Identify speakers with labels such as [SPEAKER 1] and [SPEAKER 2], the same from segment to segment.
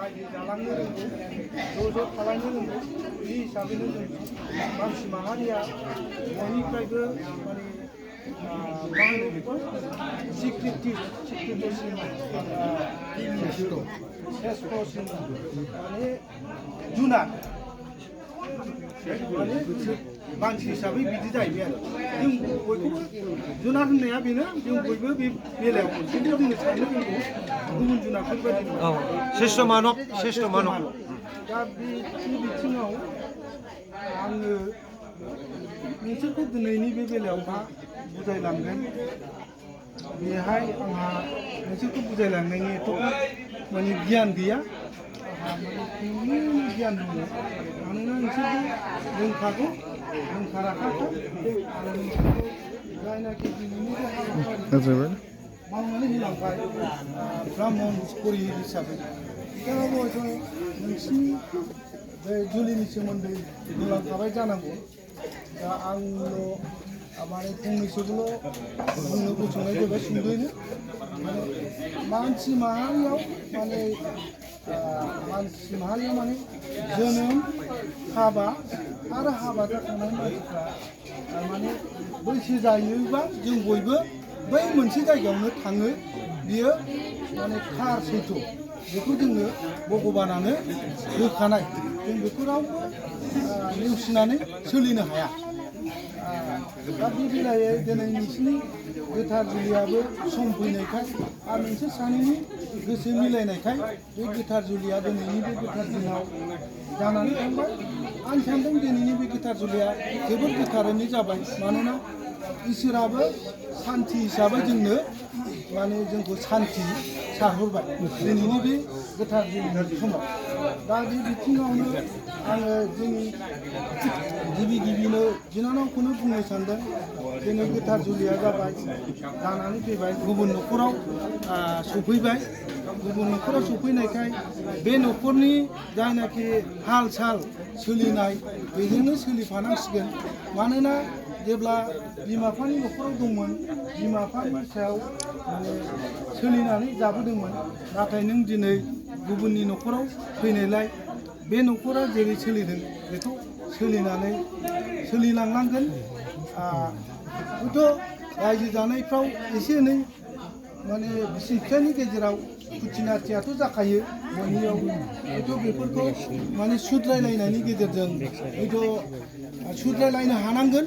[SPEAKER 1] रायजो जालांनो रोंगौ ज' थालांनो रोंगौ बे हिसाबैनो जों मानसि माहारिया बयनिफ्रायबो माने मा होनो बेखौ सिक्रिटिसिन श्रेष्ठसिन माने जुनार माने मानसि हिसाबै बिदि जाहैबाय आरो जों बयखौबो जुनार होननाया बेनो जों बयबो बे बेलायाव खिन्थु जोङो साननो रोंगौ गुबुन जुनारफोर बायदि
[SPEAKER 2] श्रेष्ठ मानब
[SPEAKER 1] दा बे बिथिङाव आङो नोंसोरखौ दिनैनि बे बेलायाव मा बुजायलांगोन बेहाय आंहा नोंसोरखौ बुजायलांनायनि एथ'बां माने गियान गैया आंहा माने गियान दङ मानोना नोंसोरबो रोंखागौ रोंखाराखाखौ आरो नोंसोरखौ जायनाखि दिनैनि बे हाबाफारि मावनानै होलांबाय ब्राह्मण पुरहित हिसाबै बिथाङाबो हयथ' नोंसिनि बे जुलिनि सोमोन्दै बुंलांखाबाय जानांगौ दा आंल' माने फंनैसोखौल' बुंनो गसंनाय जाबाय सुंद'यैनो माने मानसि माहारियाव माने जोनोम हाबा आरो हाबा जाखांनाय मानसिफ्रा माने बैसो जायोबा जों बयबो बै मोनसे जायगायावनो थाङो बियो माने थार सैथो बेखौ जोङो भगबानानो होखानाय जों बेखौ रावबो नेवसिनानै सोलिनो हाया दा बे बेलायै दिनै नोंसिनि गोथार जुलियाबो सम फैनायखाय आरो नोंसोर सानैनि गोसो मिलायनायखाय बे गोथार जुलिया दिनैनि बे गोथार दिनाव जानानै थांबाय आं सानदों दिनैनि बे गोथार जुलिया जोबोद गोथारैनो जाबाय मानोना इसोराबो सान्थि हिसाबै जोंनो माने जोंखौ सान्थि सारहरबाय दिनैनि बे गोथार जुलिनि समाव दा बे बिथिङावनो आङो जोंनि गिबिनो बिनानावखौनो बुंनो सानदों दिनै गोथार जुलिया जाबाय जानानै फैबाय गुबुन न'खराव सफैबाय गुबुन न'खराव सफैनायखाय बे न'खरनि जायनाखि हाल साल सोलिनाय बेजोंनो सोलिफानांसिगोन मानोना जेब्ला बिमा बिफानि न'खराव दंमोन बिमा बिफानि सायाव माने सोलिनानै जाबोदोंमोन नाथाय नों दिनै गुबुननि न'खराव फैनायलाय बे न'खरा जेरै सोलिदों बेखौ सोलिनानै सोलिलांनांगोन हयथ' रायजो जानायफ्राव एसे एनै माने बिसि फिसायनि गेजेराव खुथिनाथियाथ' जाखायो बयनियाव हयथ' बेफोरखौ माने सुद्रायलायनायनि गेजेरजों हयथ' सुद्रायलायनो हानांगोन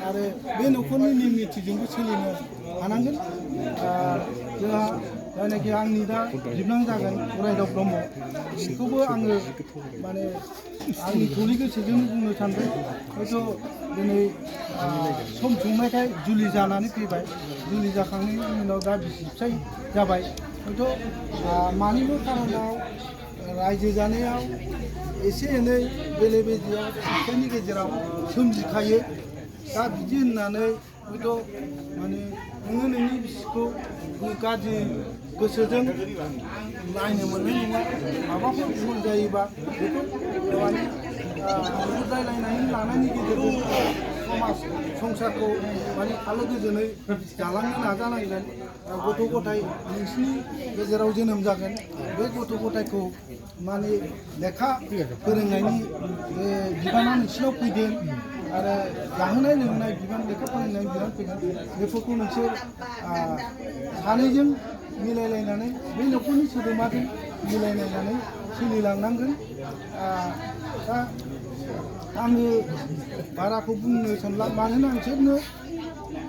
[SPEAKER 1] आरो बे न'खरनि नेम निथिजोंबो सोलिनो हानांगोन जोंहा जायनाखि आंनि दा बिबनां जागोन उरायदाव ब्रह्म बेखौबो आङो माने आंनि थौले गोसोजोंनो बुंनो सानदों हयथ' दिनै सम संनायखाय जुलि जानानै फैबाय जुलि जाखांनायनि उनाव दा बिसि फिसाय जाबाय हयथ' मानिबा खारनाव रायजो जानायाव एसे एनै बेले बेजेया फिसायनि गेजेराव सोमजिखायो दा बिदि होननानै हयथ' माने नोङो नोंनि बिसिखौ गाज्रि गोसोजों नायनो मोननाय नङा माबाफोर भुल जायोबा बेखौ माने बुजायलायनानै लानायनि गेजेरजों समाज संसारखौ माने आलो गोजोनै जालांनो नाजानांगोन गथ' गथाय नोंसिनि गेजेराव जोनोम जागोन बे गथ' गथायखौ माने लेखा फोरोंनायनि बिबाना नोंसिनाव फैगोन आरो जाहोनाय लोंहोनाय बिबान लेखा फोरोंनायनि बिबान फैगोन बेफोरखौ नोंसोर सानैजों मिलायलायनानै बे न'खरनि सोद्रोमाजों मिलायलायनानै सोलिलांनांगोन दा आङो बाराखौ बुंनो सानला मानोना बिसोरनो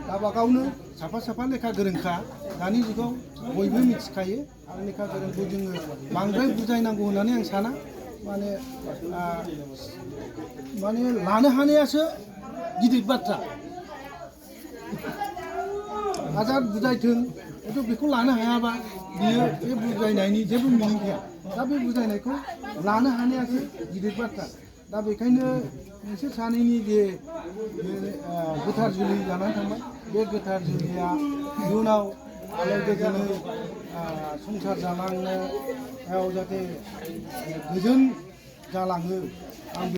[SPEAKER 1] गावबागावनो साफा लेखा गोरोंखा दानि जुगाव बयबो मिथिखायो आरो लेखा गोरोंखौ जोङो बांद्राय बुजायनांगौ होननानै आं साना माने लानो हानायासो गिदिर बाथ्रा हाजार बुजायथों हयथ' बेखौ लानो हायाबा बियो बे बुजायनायनि जेबो मिनिं गैया दा बे बुजायनायखौ लानो हानायासो गिदिर बाथ्रा दा बेखायनो नोंसोर सानैनि जे गोथार जुलि जानानै थांबाय बे गोथार जुलिया इयुनाव आलो गोजोनै संसार जालांनायाव जाहाथे गोजोन जालाङो आं